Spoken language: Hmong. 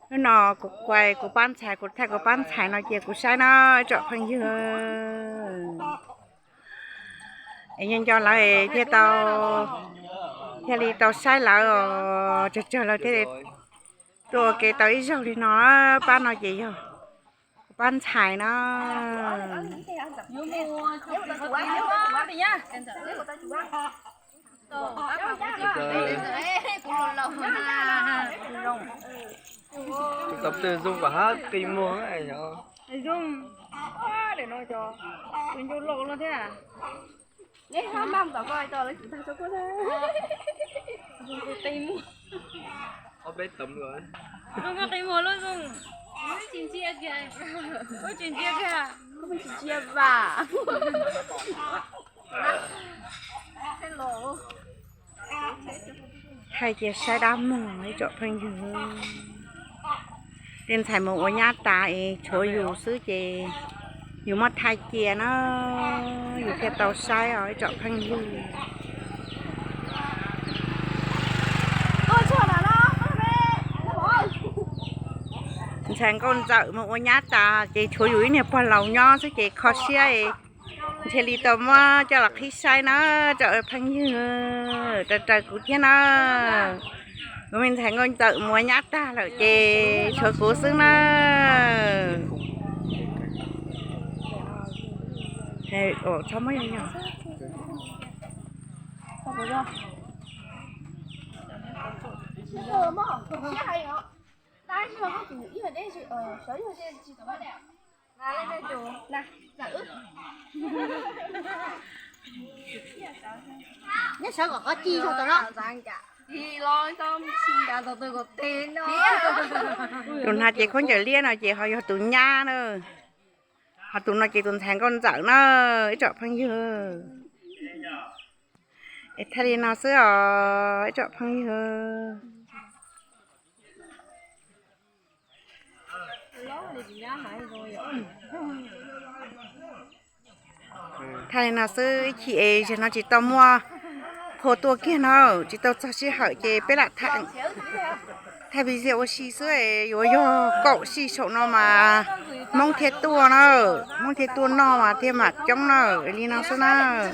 Hnub no kuv kuv pab ntxhais, kuv thaij kuv pab ntxhais no ces kuv saib na, tsoom phooj ywg. Es nco nco lawv thiaj tau, thiaj li tau saib lawv os, tsawg tsawg lawv thiaj li tuaj ua ke tau ib zaug li no. Pab no ces yog kuv pab ntxhais na. Tus tau ptws zoo kom hab qi muag yog. Zoo, tus ncu laus no thiab. Ob peb tấm rồi. Zoo koj qi muag lub zoo. Tsis ntsia kiag, tsis ntsia kiag, tsis ntsia vam. Thaij cia saib dab mog ib tsoom phooj ywg. Tej ntxhais mus ua nyab tas es tshuav yus xwb ces yus muab thaij cia na, yus thiaj tau saib os ib tsoom phooj ywg. Ntxhais nkauj ntxawm mus ua nyab tas ces tshuav yus ib niag pog laus nyob xwb ces kho siab, ntshe li tau muab coj los qhib saib na, tsoom phooj ywg, raws raws kuv thiab na. Kuv me ntxhais nkauj ntxawm mus ua nyab tag lawm ces tshuav kuv xwb na. Txhob muab yog yog. Nyob sawv kom qhov ci zog tau no. Tus hnav cev khaub ncaws liab no ces ho yog tus nyab na. Ho tus no ces tus ntxhais nkauj ntxawm na, ib tsoom phooj ywg. Es thaij li no xwb os ib tsoom phooj ywg. Thaij li no xwb ib chim es zaum no tsis tau muaj phua tuaj kiag no, tsis tau txog sij hawm ces peb lam thaij video ua si xwb, yuav yog kaum sij saum no mas Hmoob thiaj tuaj na, Hmoob thiaj tuaj noj mas thiaj mam coob na, li no xwb na.